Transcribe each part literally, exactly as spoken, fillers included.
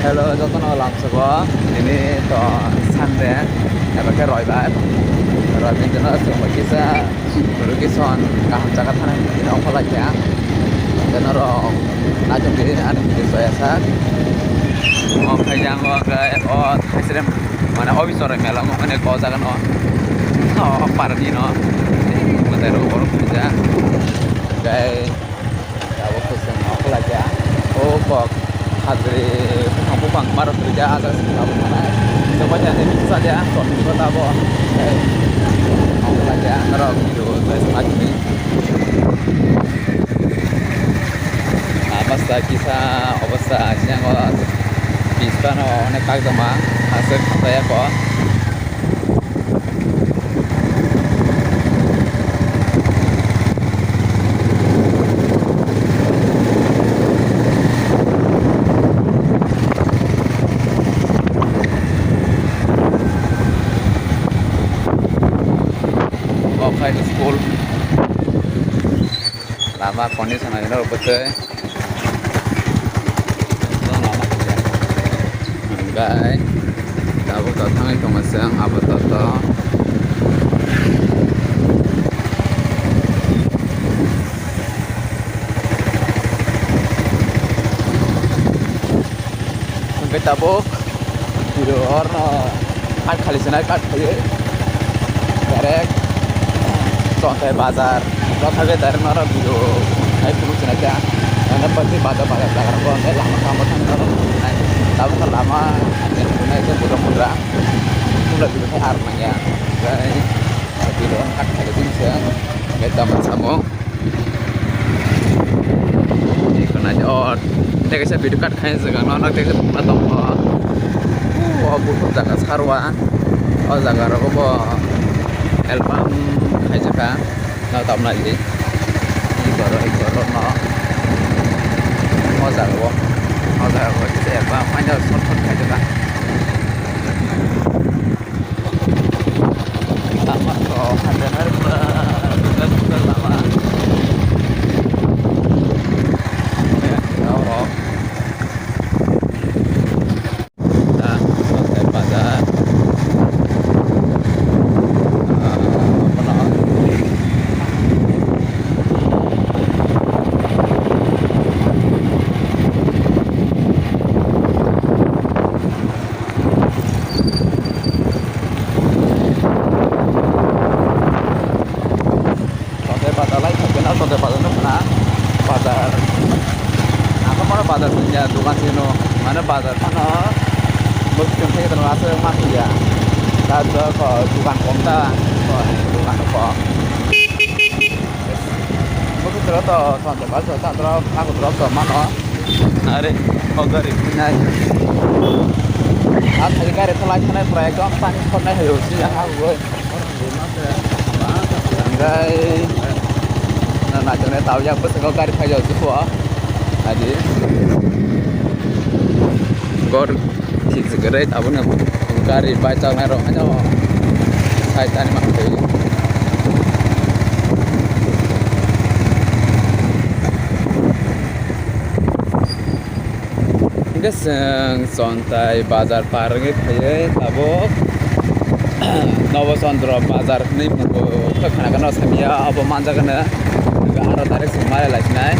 Hello, jotono lamsogo. Tini to Sunday, eba khe Roibar. Roibar dino chwng bai kisa location kaham jaga thana hinwi ongkhorlai kha. Tei norok naitugdi ani video soyasa. Omo khaijak o khe o Thaisrem mane Obiswar mela wngmani o jaga no. O parani no. Mwtai rok borok kisa. Tei Abo khe chwng ongkhorlai kha. O kok hadri buphang buphang ma rok kwrwi kha, ah jaga se tabuk manai. Chwng bai khe ani bwsa khe ang tongmani khe tabuk. Ongkhorlai kha norok video tei se ma tini. Ah, bwsa kisa obwsa, siyango bwsa no onek kakjama aswk khatai ako. Okhai school lama condition no bwtwi. Hwnbai tabuk to thangwi tongo chwng Apatatto. Hwnkhe tabuk video orno cut khali swnai, cut khaiwi direct Chontai bazar o thangwi direct norok video khai phuru swnai kha. Ano paitwi bazar bazar jaga rok o hwnkhe lama kamo thangwi norok nai. Tabuk khe lama ani hwnwi khe budok bugra. Bugra video khai ar manya. Tei video cut khali swnai kha. Tei tamo samung. Iko nai o tei kaisa video cut khai jagano, no tei kaisa tongma tongo. O buthuk jaga sarwa. O jaga rogo bo album khaijaka. No tamo nai di. Iko ro, iko ro no. O jaga o. O jaga o kaisa album haino short short khaijaka. Lama to hajar pura, pura, pura lama. Ya, ya, oh. Da, sampai pada, ah, apa nama? Chontai bazar lai thangkhe na, Chontai bazar nukna bazar. Ang khe mano bazar sini ya, dogan sini no. Mane bazar phano bwswk khe tongma aswk ma phiya. Da dogan kom ta, dogan kom. Bwswk to Chontai bazar ta drop, aku drop to mano. Are, o gari phinai. A thai gari thalai thanai pura ekdom pani khornai hayo si ha goi. Hwnkhe na naitongnai tao yak bwskango gari phai jao se kho. Adi. Gor thik se kwrwi tabukni gari bike chalanai rok haino sai tani ma twi. Hingke chwng Chontai bazar par wngwi phaiwi tabuk Nobo Chandra bazar hinwi mungbo khe khana gana samya abo manjak gana. Hingke aro direct chwng malai lai sinai.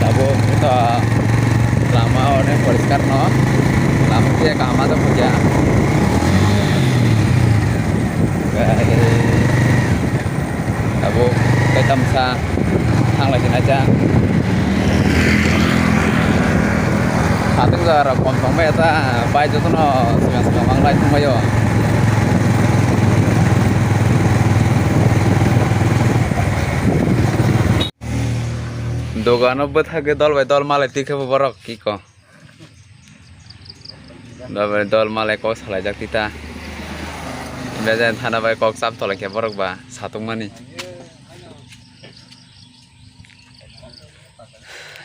Tabuk hwnkhe lama onek poriskar no. Lama khe kaham ma tongkha. Tabuk tei tamsa thanglai sinai ta. Satung jaga rok kom tongbai ta, bai jotono swkang swkang manglai tongbaio. Dogano bwthagwi dol bai dol malai twi khe bo borok kiko. Dol bai dol malai kok salaijak tita. Bejan thana bai kok chap tolai khe borok ba satung mani.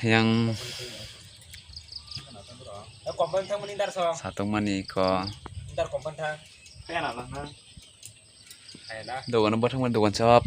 Yang satung mani ko. Dogan bo thangmani dogan chap.